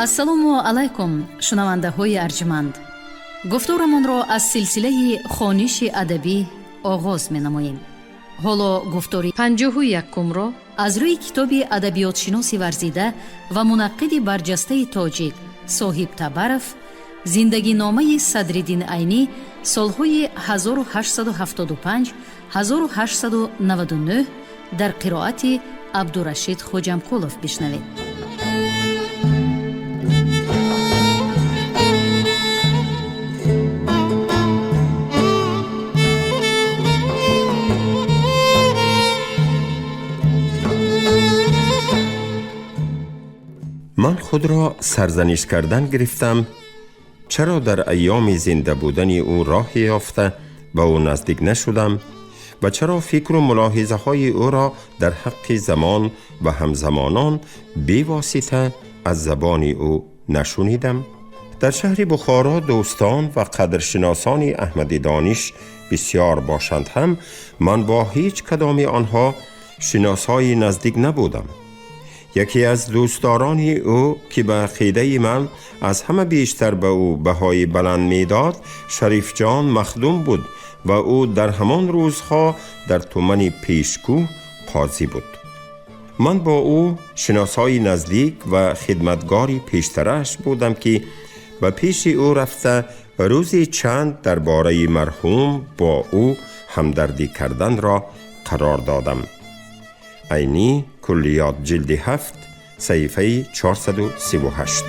Ассалому алайкум, шунавандаҳои арҷманд. Гуфторамонро аз силсилаи хониши адабӣ оғоз менамоем. Ҳоло гуфтори 51-умро аз рӯи китоби адабиётшиноси варзида ва мунаққиди барҷастаи тоҷик Соҳиб Табаров «Зиндагиномаи Садриддин Айнӣ солҳои 1875-1899» дар қироати Абдурашид Хоҷамкулов бишнавед. Ман худро сарзаниш кардан гирифтам, чаро дар айёми зинда будани ӯ роҳе ёфта ба ӯ наздик нашудам ва чаро фикру мулоҳизаҳои ӯро дар ҳаққи замон ва ҳамзамонон бевосита аз забони ӯ нашунидам. Дар шаҳри Бухоро дӯстон ва қадршиносони Аҳмади Дониш бисёр бошанд ҳам, ман бо ҳеҷ кадоми онҳо шиносҳои наздик набудам. Яке аз дӯстдорони ӯ, ки ба ақидаи ман аз ҳама бештар ба ӯ баҳои баланд медод, Шарифҷон Махдум буд ва ӯ дар ҳамон рӯзҳо дар тумани Пешкӯҳ қозӣ буд. Ман бо ӯ шиносҳои наздик ва хидматгори пештарааш будам, ки ба пеши ӯ рафта рӯзи чанд дар бораи марҳум бо ӯ ҳамдардӣ карданро қарор додам. Айнӣ, Куллиёт, ҷилди 7, саҳифаи 438.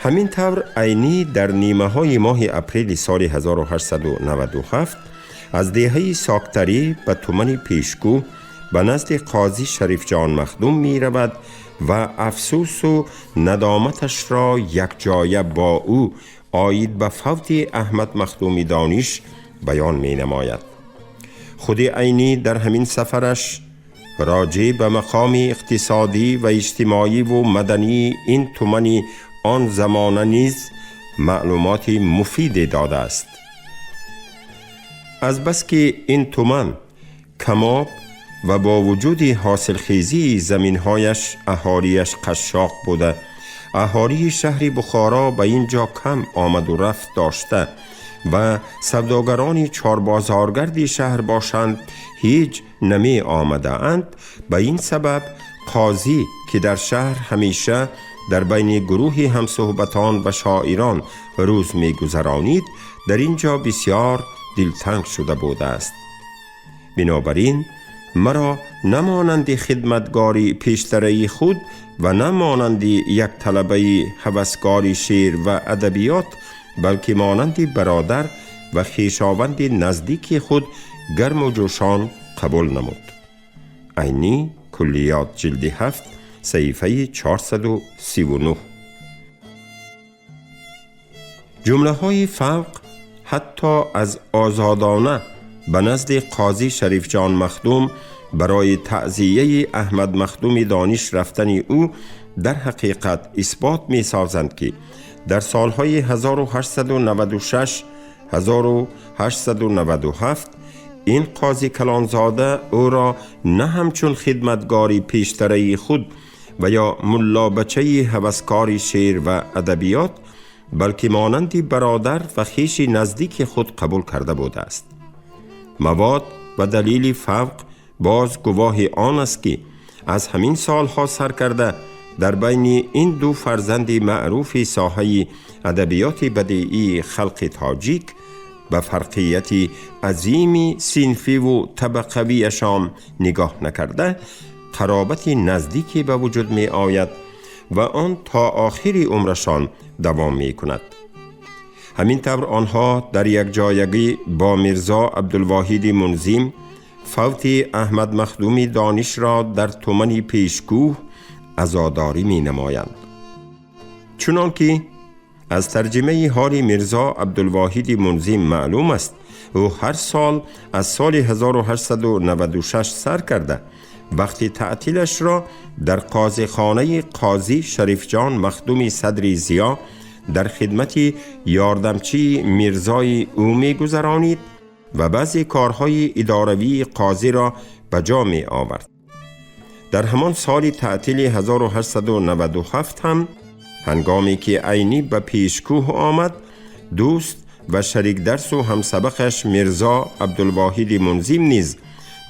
Ҳамин тавр, Айнӣ дар нимаҳои моҳи апрели соли 1897 аз деҳаи Соктарӣ ба тумани Пешкӯҳ ба назди қозӣ Шарифҷон Махдум меравад ва афсӯсу надоматашро якҷоя бо ӯ оид ба фавти Аҳмад Махдуми Дониш баён менамояд. Худи Айнӣ дар ҳамин сафараш роҷеъ ба мақоми иқтисодӣ ва иҷтимоиву мадании ин тумани он замона низ маълумоти муфиде додааст. Азбаски ин туман камоб ва бо вуҷуди ҳосилхезии заминҳояш аҳолиаш қашшоқ буда, аҳолии шаҳри Бухоро ба ин ҷо кам омаду рафт дошта ва савдогарони чорбозоргарди шаҳр бошанд, ҳеҷ намеомадаанд, ба ин сабаб қозӣ, ки дар шаҳр ҳамеша дар байни гурӯҳи ҳамсӯҳбатон ва шоирон рӯз мегузаронид, дар ин ҷо бисёр дилтанг шуда будааст. Бинобар ин маро на монанди хидматгори пештараи худ ва на монанди як талабаи ҳаваскори шеър ва адабиёт, балки монанди бародар ва хешованди наздики худ гарму ҷӯшон қабул намуд. Айнӣ, Куллиёт, ҷилди 7, саҳифаи 439. Ҷумлаҳои фавқ ҳатто аз озодона ба назди қозӣ Шарифҷон Махдум барои таъзияи Аҳмад Махдуми Дониш рафтани ӯ дар ҳақиқат исбот месозанд, ки дар солҳои 1896 1897 ин қози калонзода ӯро на ҳамчун хидматгори пештараи худ ва ё муллобачаи ҳаваскори шеър ва адабиёт, балки монанди бародар ва хеши наздики худ қабул карда будааст. Мавод ва далели фавқ боз гувоҳи он аст, ки аз ҳамин солҳо сар карда дар байни ин ду фарзанди маъруфи соҳаи адабиёти бадеии халқи тоҷик ба фарқияти азими синфиву табақавиашон нигоҳ накарда, қаробати наздике ба вуҷуд меояд ва он то охири умрашон давом мекунад. Ҳамин тавр, онҳо дар якҷоягӣ бо Мирзо Абдулвоҳиди Мунзим фавти Аҳмад Махдуми Донишро дар тумани Пешкӯҳ азодорӣ менамоянд. Чунон ки аз тарҷимаи ҳоли Мирзо Абдулвоҳиди Мунзим маълум аст, ӯ ҳар сол аз соли 1896 сар карда وقتی تعطیلش را در قاضیخانه قاضی شریفجان مخدوم صدر ضیا در خدمت یاردمچی میرزای او میگذرانید و بعضی کارهای اداروی قاضی را به جا می آورد. در همان سال تعطیل 1897 هم هنگامی که عینی به پیشکوه آمد، دوست و شریک درس و همسبقش میرزا عبدالواحد منظم نیز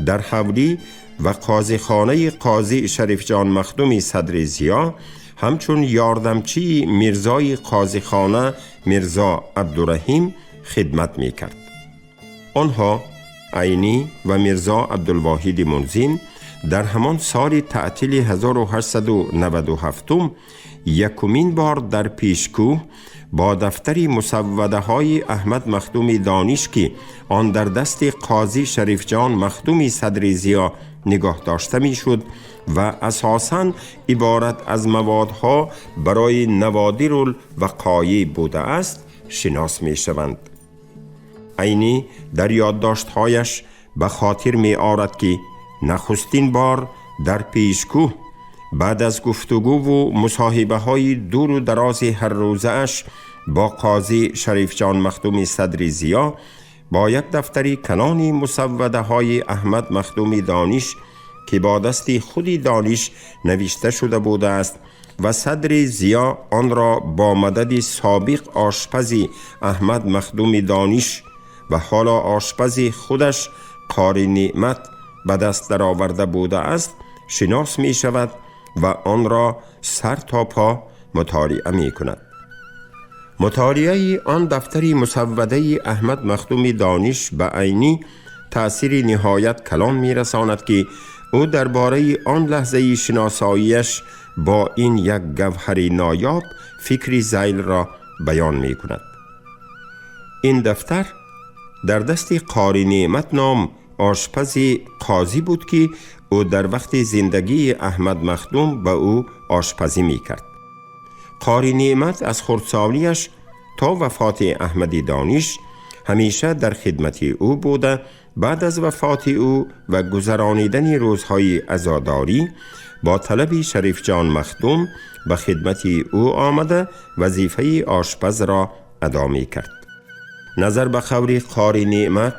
در حولی و قاضیخانه قاضی شریفجان مخدوم صدر ضیا همچون یاردمچی میرزای قاضیخانه میرزا عبدالرحیم خدمت میکرد. آنها عینی و میرزا عبدالواحد منظم در همان سال تعطیل 1897 یکمین بار در پیشکوه با دفتر مسوده های احمد مخدوم دانش که آن در دست قاضی شریفجان مخدوم صدر ضیا نگاه داشته می شد و اساساً عبارت از موادها برای نوادر الوقایع بوده است شناس می شوند. عینی در یادداشت‌هایش به خاطر می آورد که نخستین بار در پیشکوه بعد از گفتگو و مصاحبه های دور و دراز هر روزه اش با قاضی شریفجان مخدوم صدر ضیا با یک دفتر کلان مسوده های احمد مخدوم دانش که با دست خودی دانش نوشته شده بوده است و صدر ضیا آن را با مدد سابق آشپز احمد مخدوم دانش و حالا آشپز خودش قاری نعمت به دست درآورده بوده است شناس می شود و آن را سر تا پا مطالعه می کند. مطالعه آن دفتر مسوده احمد مخدوم دانش به عینی تأثیر نهایت کلان می رساند که او درباره آن لحظه شناساییش با این یک گوهر نایاب فکری ذیل را بیان می کند. این دفتر در دست قاری نعمت نام آشپز قاضی بود که او در وقت زندگی احمد مخدوم به او آشپزی می کرد. قاری نعمت از خردسالیش تا وفات احمد دانش همیشه در خدمت او بوده. بعد از وفات او و گذرانیدن روزهای عزاداری با طلب شریفجان مخدوم به خدمت او آمده وظیفه آشپز را ادا می کرد. نظر به قول قاری نعمت،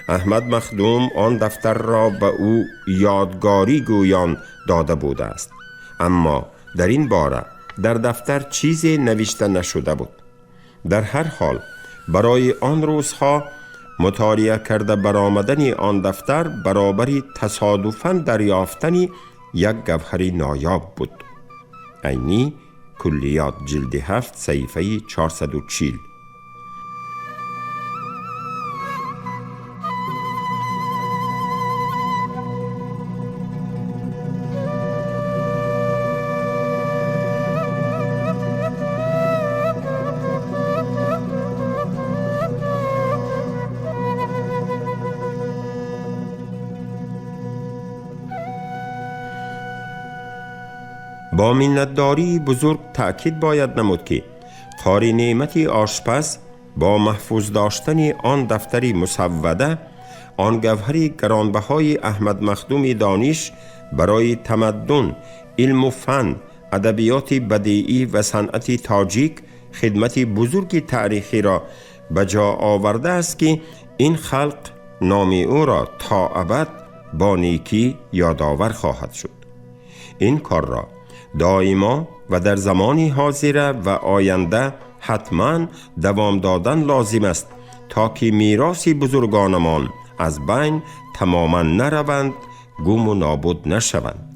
احمد مخدوم آن دفتر را به او یادگاری گویان داده بوده است، اما در این باره در دفتر چیزی نوشته نشده بود. در هر حال برای آن روزها مطالعه کرده برآمدن آن دفتر برابر تصادفاً دریافتن یک گوهر نایاب بود. عینی کلیات جلد 7 صحیفه 440. با منتداری بزرگ تأکید باید نمود که قاری نعمت آشپز با محفوظ داشتن آن دفتر مسوده، آن گوهر گرانبهای احمد مخدوم دانش برای تمدن، علم و فن، ادبیات بدیعی و صنعت تاجیک خدمت بزرگ تاریخی را به جا آورده است که این خلق نام او را تا ابد با نیکی یادآور خواهد شد. این کار را دائما و در زمانی حاضر و آینده حتما دوام دادن لازم است تا که میراث بزرگانمان از بین تماما نروند، گم و نابود نشوند.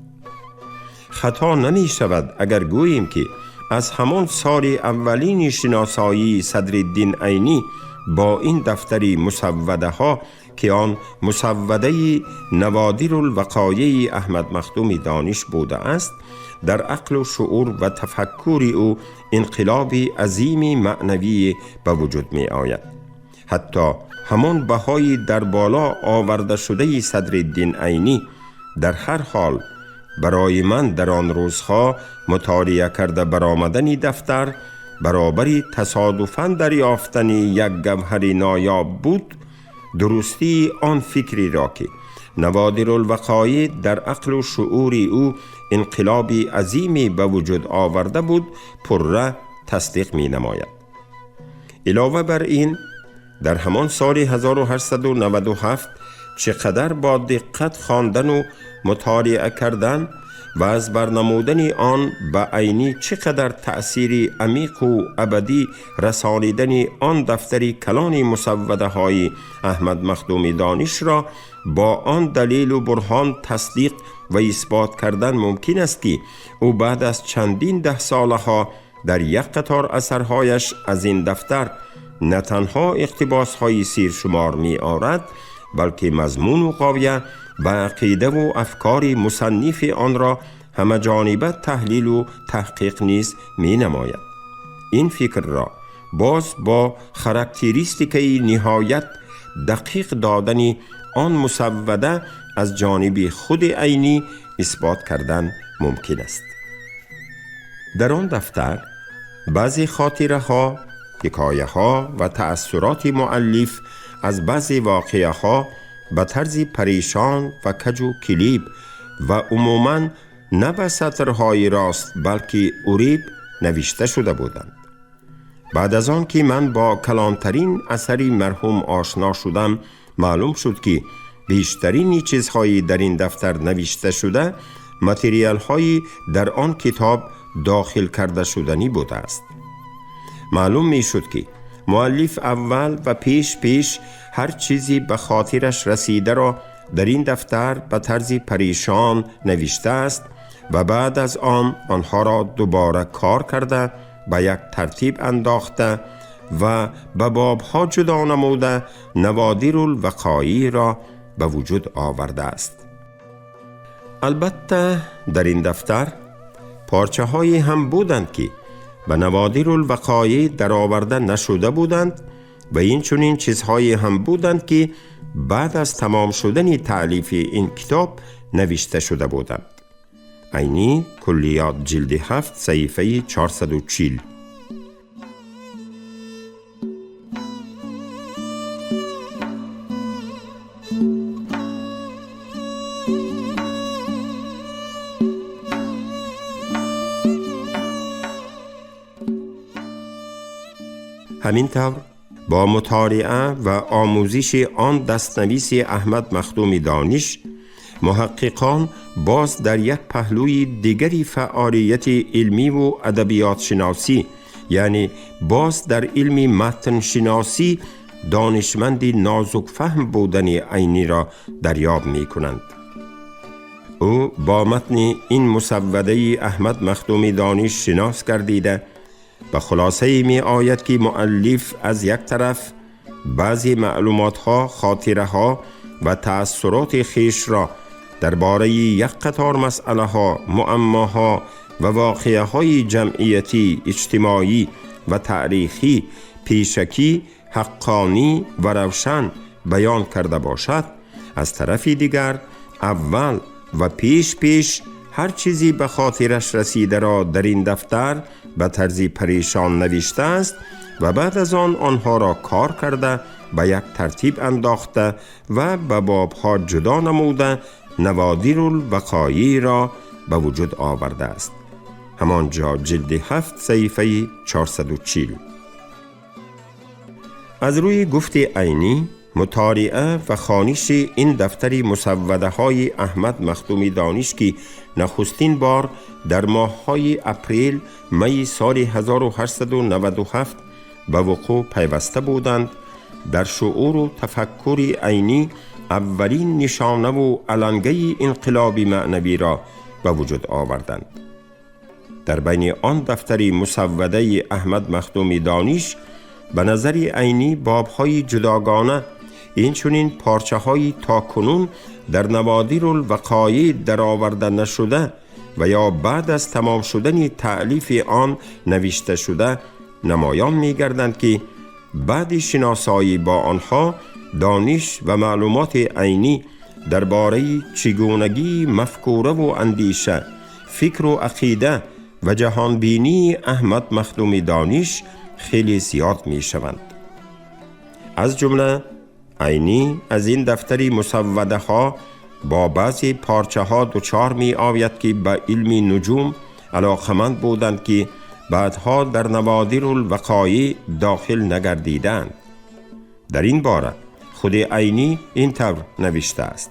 خطا نمی شود اگر گوییم که از همان سال اولین شناسایی صدرالدین عینی با این دفتر مسوده ها که آن مسوده نوادر الوقایع احمد مخدوم دانش بوده است، در عقل و شعور و تفکر او انقلاب عظیم معنوی به وجود می آید. حتی همان بهای در بالا آورده شده صدرالدین عینی در هر حال برای من در آن روزها مطالعه کرده برآمدن دفتر برابر تصادفاً دریافتن یک گوهر نایاب بود. درستی آن فکری را که Наводир-ул-вақоеъ дар ақлу шуури ӯ инқилоби азиме ба вуҷуд оварда буд, пурра тасдиқ менамояд. Илова бар ин, дар ҳамон соли 1897 чӣ қадар бо диққат хондану мутолиа кардан ва аз барнамудани он ба Айнӣ чӣ қадар таъсири амиқу абадӣ расонидани он дафтари калони мусаввадаҳои Аҳмад Махдуми Донишро бо он далелу бурҳон тасдиқ ва исбот кардан мумкин аст, ки ӯ баъд аз чандин даҳсолаҳо дар як қатор асарҳояш аз ин дафтар на танҳо иқтибосҳои сиршумор меорад, балки мазмуну ғоя ва ақидаву афкори мусаннифи онро ҳамаҷониба таҳлилу таҳқиқ низ менамояд. Ин фикрро боз бо характеристикаи ниҳоят дақиқ додани он мусаввада аз ҷониби худи Айнӣ исбот кардан мумкин аст. Дар он дафтар баъзе хотираҳо, ҳикояҳо ва таассуроти муаллиф аз баъзе воқеаҳо ба тарзи парешон ва каҷу килиб ва умуман на ба сатрҳои рост, балки уриб навишта шуда буданд. Баъд аз он ки ман бо калонтарин асари марҳум ошно шудам, маълум шуд, ки бештарини чизҳои дар ин дафтар навишта шуда материалҳои дар он китоб дохил карда шуданӣ будааст. Маълум мешуд, ки муаллиф аввал ва пеш пеш ҳар чизе ба хотираш расидаро дар ин дафтар ба тарзи парешон навиштааст ва баъд аз он онҳоро дубора кор карда, ба як тартиб андохта ва ба бобҳо ҷудо намуда Наводирул-вақоиъро ба вуҷуд овардааст. Албатта, дар ин дафтар порчаҳое ҳам буданд, ки ба Наводирул-вақоеъ дароварда нашуда буданд ва инчунин чизҳое ҳам буданд, ки баъд аз тамом шудани таълифи ин китоб навишта шуда буданд. Айнӣ, Куллиёт, ҷилди 7, саҳифаи 440. Ҳамин тавр, бо мутолиа ва омӯзиши он дастнависи Аҳмад Махдуми Дониш, муҳаққиқон боз дар як паҳлӯи дигари фаъолияти илмиву адабиётшиносӣ, яъне боз дар илми матншиносӣ донишманди нозукфаҳм будани Айниро дарёб мекунанд. Ӯ бо матни ин мусаввадаи Аҳмад Махдуми Дониш шинос гардида, ба хулосае меояд, ки муаллиф аз як тараф баъзе маълумотҳо, хотираҳо ва таассуроти хешро дар бораи як қатор масъалаҳо, муаммоҳо ва воқеаҳои ҷамъиятӣ, иҷтимоӣ ва таърихӣ пешакӣ, ҳаққонӣ ва равшан баён карда бошад, аз тарафи дигар аввал ва пеш пеш ҳар чизе ба хотираш расидаро дар ин дафтар ба тарзи парешон навиштааст ва баъд аз он онҳоро кор карда, ба як тартиб андохта ва ба бобҳо ҷудо намуда Наводирул-вақоиъро ба вуҷуд овардааст. Ҳамон ҷо, ҷилди 7, саҳифаи 440. Аз рӯи гуфти Айнӣ, мутолиа ва хониши ин дафтари мусаввадаҳои Аҳмад Махдуми Дониш, ки нахустин бор дар моҳҳои апрел майи соли 1897 ба вуқӯъ пайваста буданд, дар шууру тафаккури Айнӣ аввалин нишонаву алангаи инқилоби маънавиро ба вуҷуд оварданд. Дар байни он дафтари мусаввадаи Аҳмад Махдуми Дониш ба назари Айнӣ бобҳои ҷудогона, инчунин порчаҳои то кунун дар Наводирул-вақоеъ дароварда нашуда ва ё баъд аз тамом шудани таълифи он навишта шуда намоён мегарданд, ки баъди шиносоӣ бо онҳо дониш ва маълумоти Айнӣ дар бораи чигунагии мафкураву андеша, фикру ақида ва ҷаҳонбинии Аҳмад Махдуми Дониш хеле зиёд мешаванд. Аз ҷумла, Айнӣ аз ин дафтари мусаввадаҳо با بعضی پارچه ها دچار می آید که به علم نجوم علاقمند بودند که بعدها در نوادر الوقایع داخل نگردیدند. در این باره خود عینی این طور نوشته است: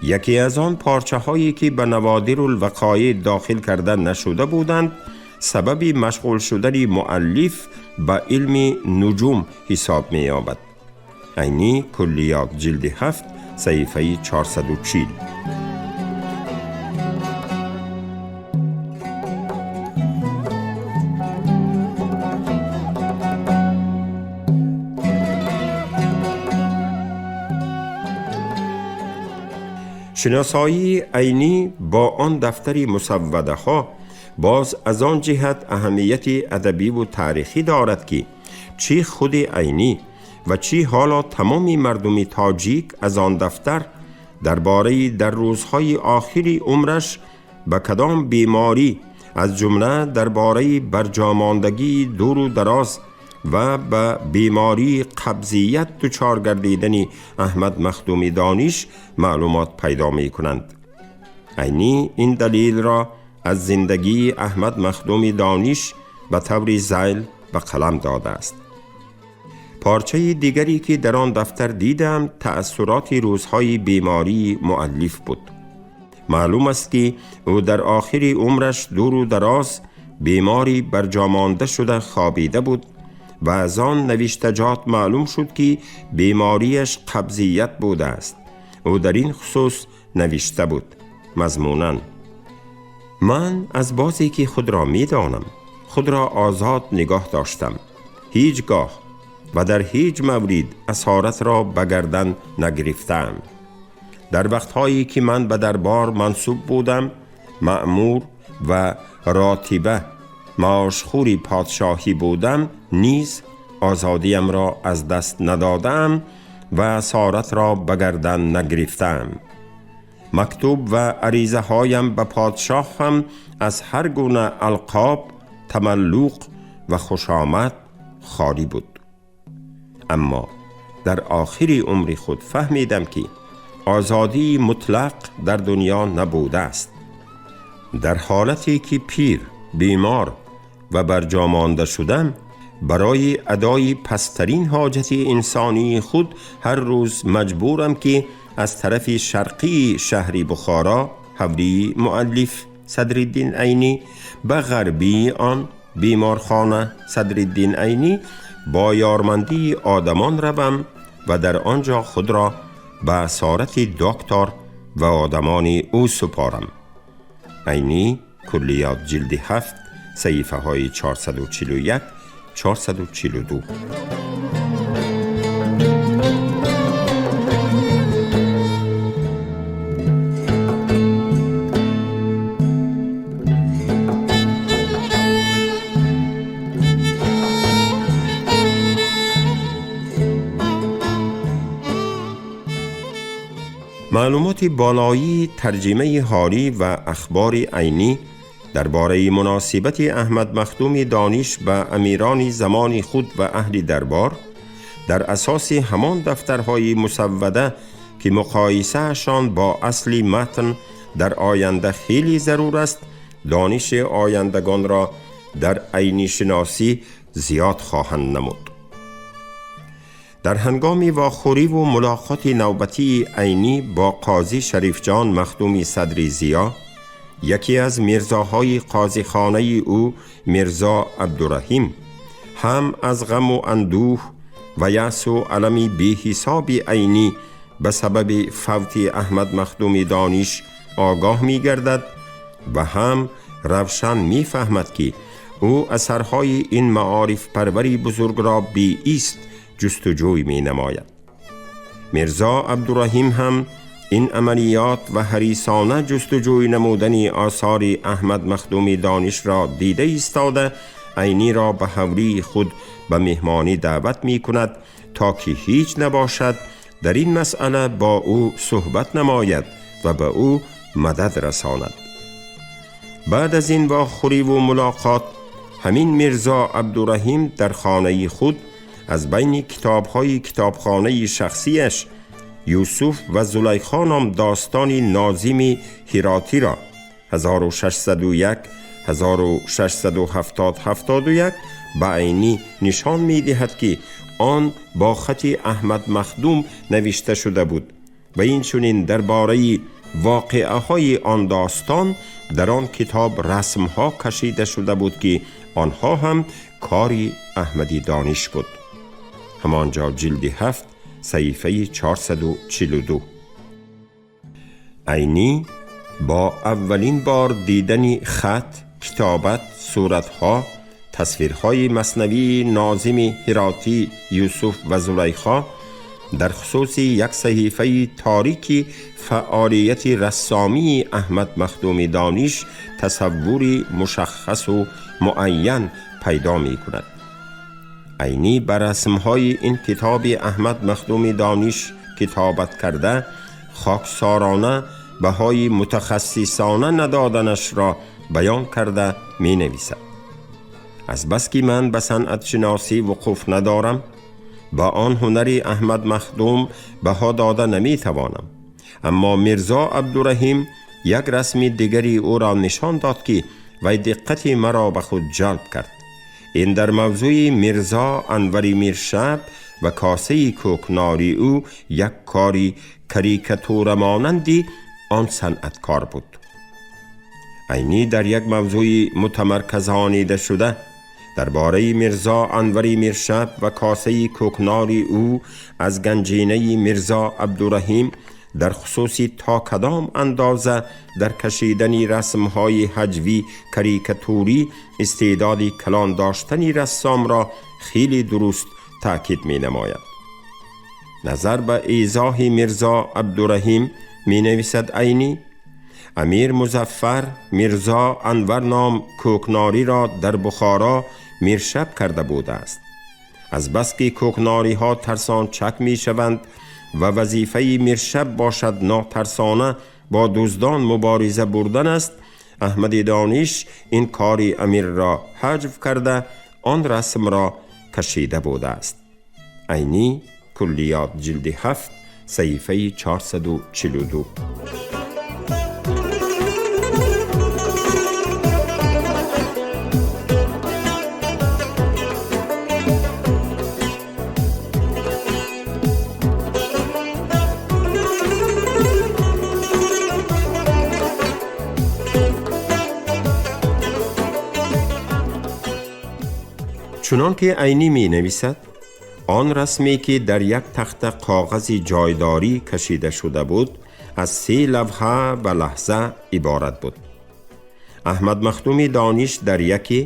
یکی از آن پارچه هایی که به نوادر الوقایع داخل کرده نشده بودند سبب مشغول شدن مؤلف به علم نجوم حساب می یابد. عینی کلیات جلد 7 صحیفه 440. شناسایی عینی با آن دفتر مسوده ها باز از آن جهت اهمیت ادبی و تاریخی دارد که چی خود عینی و چی حالا تمام مردم تاجیک از آن دفتر درباره در روزهای آخری عمرش به کدام بیماری، از جمله درباره برجاماندگی دور و دراز و به بیماری قبضیت دچار گردیدن احمد مخدوم دانش معلومات پیدا می کنند. عینی این دلیل را از زندگی احمد مخدوم دانش به طور ذیل به قلم داده است. پارچه دیگری که در آن دفتر دیدم تأثیرات روزهای بیماری مؤلف بود. معلوم است که او در آخر عمرش دور و دراز بیماری برجامانده شده خوابیده بود و از آن نوشتجات معلوم شد که بیماریش قبضیت بوده است. او در این خصوص نوشته بود مضموناً: من از بازی که خود را می دانم خود را آزاد نگاه داشتم، هیچگاه و در هیچ مورد اسارت را به گردن نگرفتم. در وقتهایی که من به دربار منصوب بودم، مأمور و راتبه معاشخوری پادشاهی بودم، نیز آزادیم را از دست ندادم و اسارت را به گردن نگرفتم. مکتوب و عریضه هایم به پادشاه هم از هر گونه القاب، تملق و خوشامد خالی بود. اما در آخر عمر خود فهمیدم که آزادی مطلق در دنیا نبوده است. در حالتی که پیر، بیمار و برجامانده شدم، برای ادای پسترین حاجت انسانی خود هر روز مجبورم که از طرف شرقی شهر بخارا، حوری مؤلف صدرالدین عینی، به غربی آن بیمارخانه صدرالدین عینی با یارمندی آدمان روم و در آنجا خود را به اسارت دکتر و آدمان او سپارم. عینی کلیات جلد 7 صحیفه های 441 442. معلومات بالایی ترجمه حالی و اخبار عینی درباره مناسبت احمد مخدوم دانش به امیران زمان خود و اهل دربار در اساس همان دفترهای مسوده که مقایسه‌شان با اصل متن در آینده خیلی ضرور است، دانش آیندگان را در عینی شناسی زیاد خواهند نمود. در هنگام واخوری و ملاقات نوبتی عینی با قاضی شریف جان مخدوم صدری ضیا، یکی از میرزاهای قاضی خانه او میرزا عبدالرحیم، هم از غم و اندوه و یأس و الم بی حساب عینی به سبب فوت احمد مخدوم دانش آگاه می گردد و هم روشن می فهمد که او اثرهای این معارف پروری بزرگ را بی ایست جستجوی می نماید. میرزا عبدالرحیم هم این عملیات و حریصانه جستجوی نمودن آثار احمد مخدوم دانش را دیده ایستاده، عینی را به حوری خود به مهمانی دعوت می کند تا که هیچ نباشد در این مسئله با او صحبت نماید و به او مدد رساند. بعد از این واخوری و ملاقات، همین میرزا عبدالرحیم در خانه خود از بین کتاب‌های کتابخانه شخصیش Юсуф ва Зулайхо ном достони Нозими Ҳиротиро 1601 1670-71 ба Айнӣ нишон медиҳад, ки он бо хати Аҳмад Махдум навишта шуда буд ва инчунин дар бораи воқеаҳои он достон дар он китоб расмҳо кашида шуда буд, ки онҳо ҳам кори Аҳмади Дониш буд. Ҳамонҷо ҷилди 7 саҳифаи 442. Айнӣ бо аввалин бор дидани хат, китобат, суратҳо, тасвирҳои маснавии Нозими Ҳиротӣ Юсуф ва Зулайхо дар хусуси як саҳифаи торики фаъолияти рассомии Аҳмад Махдуми Дониш тасаввури мушаххасу муайян пайдо мекунад. Айнӣ ба расмҳои ин китоби Аҳмад Махдуми Дониш китобат карда, хоксорона баҳои мутахассисона надоданашро баён карда менависад: аз бас ки ман ба санъатшиносӣ вуқуф надорам, ба он ҳунари Аҳмад Махдум баҳо дода наметавонам. Аммо Мирзо Абдураҳим як расми дигари ӯро нишон дод, ки вай диққати маро ба худ ҷалб кард. Ин дар мавзӯи Мирзо Анвари Миршаб ва косаи кӯкнори ӯ як кори карикатурамонанди он санъаткор буд. Айнӣ дар як мавзӯи мутамарказонида шуда дар бораи Мирзо Анвари Миршаб ва косаи кӯкнори ӯ аз ганҷинаи Мирзо Абдураҳим дар хусуси то кадом андоза дар кашидани расмҳои ҳаҷвӣ карикатурӣ истеъдоди калон доштани рассомро хеле дуруст таъкид менамояд. Назар ба эзоҳи Мирзо Абдураҳим менависад Айнӣ: Амир Музаффар Мирзо Анвар ном кӯкнориро дар Бухоро миршаб карда будааст. Аз бас ки кӯкнориҳо тарсончак мешаванд ва вазифаи миршаб бошад нотарсона бо дуздон мубориза бурдан аст, Аҳмади Дониш ин кори амирро ҳаҷв карда он расмро кашида будааст. Айнӣ, Куллиёт, ҷилди 7 саҳифаи 442. Чунон ки Айнӣ менависад, он расме ки дар як тахта коғази ҷойдорӣ кашида шуда буд, аз се лавҳа ва лаҳза иборат буд. Аҳмад Махдуми Дониш дар яке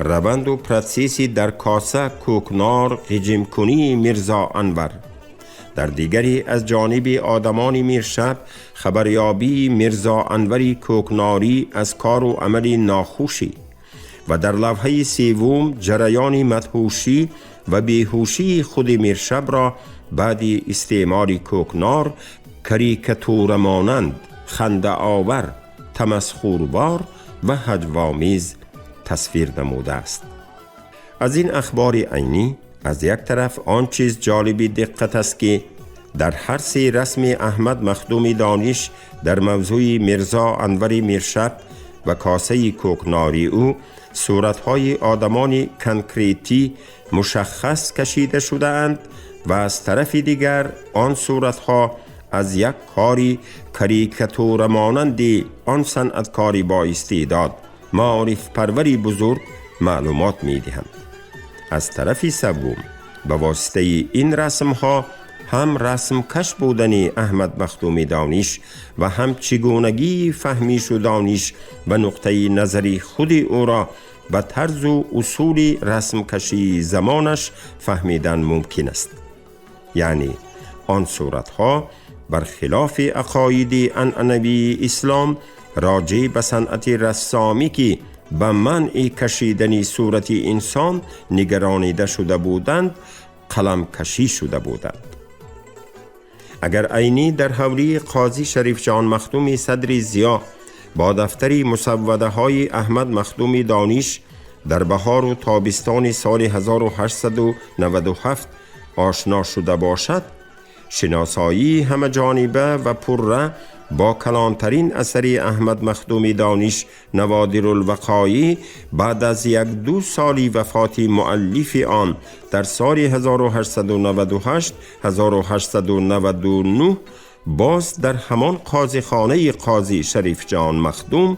раванду протсесси дар коса кӯкнор ғиҷимкунии Мирзо Анвар, дар дигаре аз ҷониби одамони миршаб хабарёбии Мирзо Анвари кӯкнорӣ аз кору амали нохушӣ ва дар лавҳаи севум ҷараёни мадҳушӣ ва беҳушии худи миршабро баъди истеъмоли кӯкнор карикатурамонанд, хандаовар, тамасхурвор ва ҳаҷвомез тасвир намудааст. Аз ин ахбори Айнӣ аз як тараф он чиз ҷолиби диққат аст, ки дар ҳар се расми Аҳмад Махдуми Дониш дар мавзӯи Мирзо Анвари Миршаб ва косаи кӯкнори ӯ суратҳои одамони конкретӣ мушаххас кашида шудаанд ва аз тарафи дигар он суратҳо аз як кори карикатурамонанди он санъаткори боистеъдод, маорифпарвари бузург маълумот медиҳанд. Аз тарафи севум ба воситаи ин расмҳо ҳам расмкаш будани Аҳмад Махдуми Дониш ва ҳам чигунагии фаҳмишу дониш ва нуқтаи назари худи ӯро ба тарзу усули расмкашии замонаш фаҳмидан мумкин аст. Яъне он суратҳо бар хилофи ақоиди анъанавии ислом роҷеъ ба санъати рассомӣ, ки ба манъи кашидани сурати инсон нигаронида шуда буданд, қаламкашӣ шуда буданд. Агар Айнӣ дар ҳавлии қозӣ Шарифҷон Махдуми Садри Зиё бо дафтари мусаввадаҳои Аҳмад Махдуми Дониш дар баҳору тобистони соли 1897 ошно шуда бошад, шиносоии ҳамаҷониба ва пурра бо калонтарин асари Аҳмад Махдуми Дониш Наводирулвақоӣ баъд аз як-ду соли вафоти муаллифи он дар соли 1898-1899 боз дар ҳамон қозихонаи қози Шарифҷон Махдум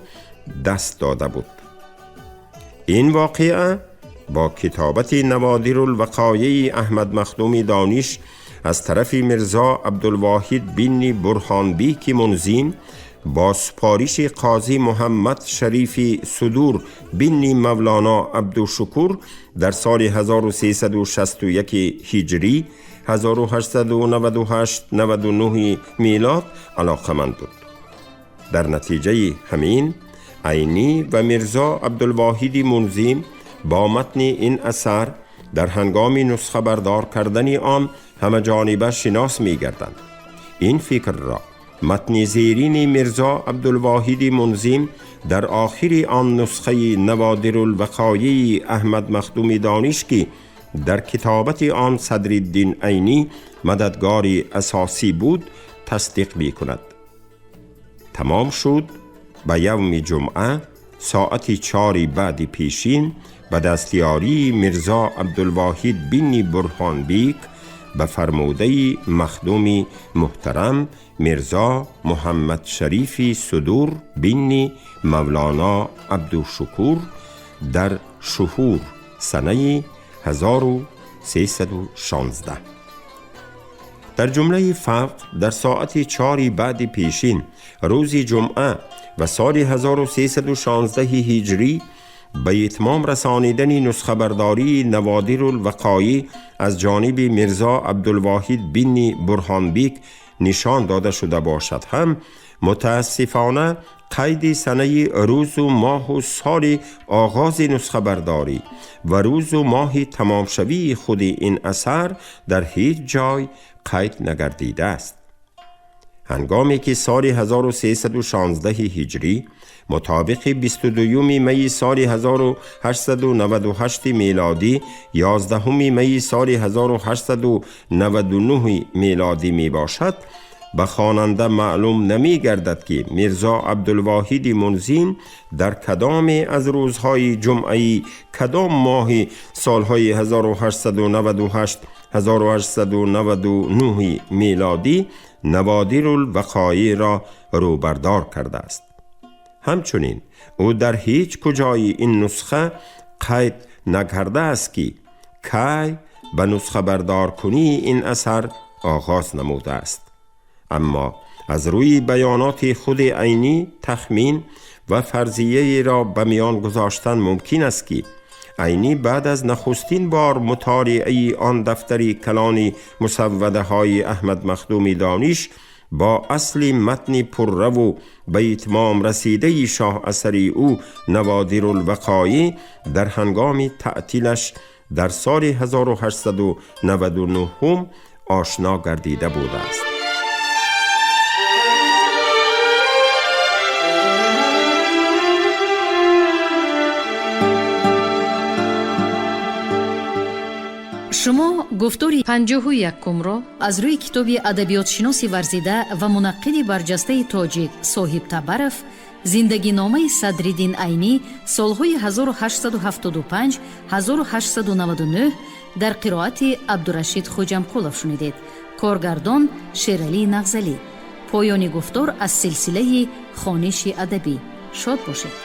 даст дода буд. Ин воқеа бо китобати Наводирулвақоии Аҳмад Махдуми Дониш аз тарафи Мирзо Абдулвоҳид бинни Бурҳонбеки Мунзим бо супориши қози Муҳаммад Шарифи Судур бинни Мавлоно Абдушукур дар соли 1361 ҳиҷрӣ 1898-99 милод алоқаманд буд. Дар натиҷаи ҳамин Айнӣ ва Мирзо Абдулвоҳиди Мунзим бо матни ин асар дар ҳангоми нусхабардор кардани он ҳамаҷониба шинос мегарданд. Ин фикрро матни зерини Мирзо Абдулвоҳиди Мунзим дар охири он нусхаи Наводирулвақоии Аҳмад Махдуми Дониш, ки дар китобати он Садриддин Айнӣ мададгори асосӣ буд, тасдиқ мекунад. Тамом шуд ба явми ҷумъа соати 4 баъди пешин ба дастёрии Мирзо Абдулвоҳид бинни Бурҳонбек ба фармудаи махдуми муҳтарам Мирзо Муҳаммад Шарифи Судур бинни Мавлоно Абдушукур дар шуҳур санаи 1316. Дар ҷумлаи фавқ дар соати 4 баъди пешин рӯзи ҷумъа ва соли 1316 ҳиҷрӣ ба итмом расонидани нусхабардории Наводирулвақоӣ аз ҷониби Мирзо Абдулвоҳид бинни Бурҳонбек нишон дода шуда бошад ҳам, мутаассифона қайди санаи рӯзу моҳу соли оғози нусхабардорӣ ва рӯзу моҳи тамомшавии худи ин асар дар ҳеҷ ҷой қайд нагардидааст. Ҳангоме ки соли 1316 ҳиҷрӣ мутобиқи 22 майи соли 1898 мелодӣ 11 майи соли 1899 мелодӣ мебошад, ба хонанда маълум намегардад ки Мирзо Абдулвоҳиди Мунзим дар кадоме аз рӯзҳои ҷумъаи кадом моҳи солҳои 1898-1899 мелодӣ Наводирулвақоиро рӯбардор кардааст. Ҳамчунин ӯ дар ҳеҷ куҷои ин нусха қайд накардааст ки кай ба нусхабардоркунии ин асар оғоз намудааст. Аммо аз рӯи баёноти худи Айнӣ тахмин ва фарзияеро ба миён гузоштан мумкин аст ки Айнӣ баъд аз нахустин бор мутолиаи он дафтари калони мусаввадаҳои Аҳмад Махдуми Дониш бо асли матни пурраву ба итмом расидаи шоҳ асари ӯ Наводирулвақоӣ дар ҳангоми таътилаш дар соли 1899 ошно гардида будааст. Шумо гуфтори 51-умро аз рӯи китоби адабиётшиноси варзида ва мунаққиди барҷастаи тоҷик Соҳиб Табаров «Зиндагиномаи Садриддин Айнӣ солҳои 1875-1899» дар қироати Абдурашид Хоҷамқулов шунидед. Коргардон Шералӣ Нағзалӣ. Поёни гуфтор аз силсилаи хониши адабӣ. Шод бошед.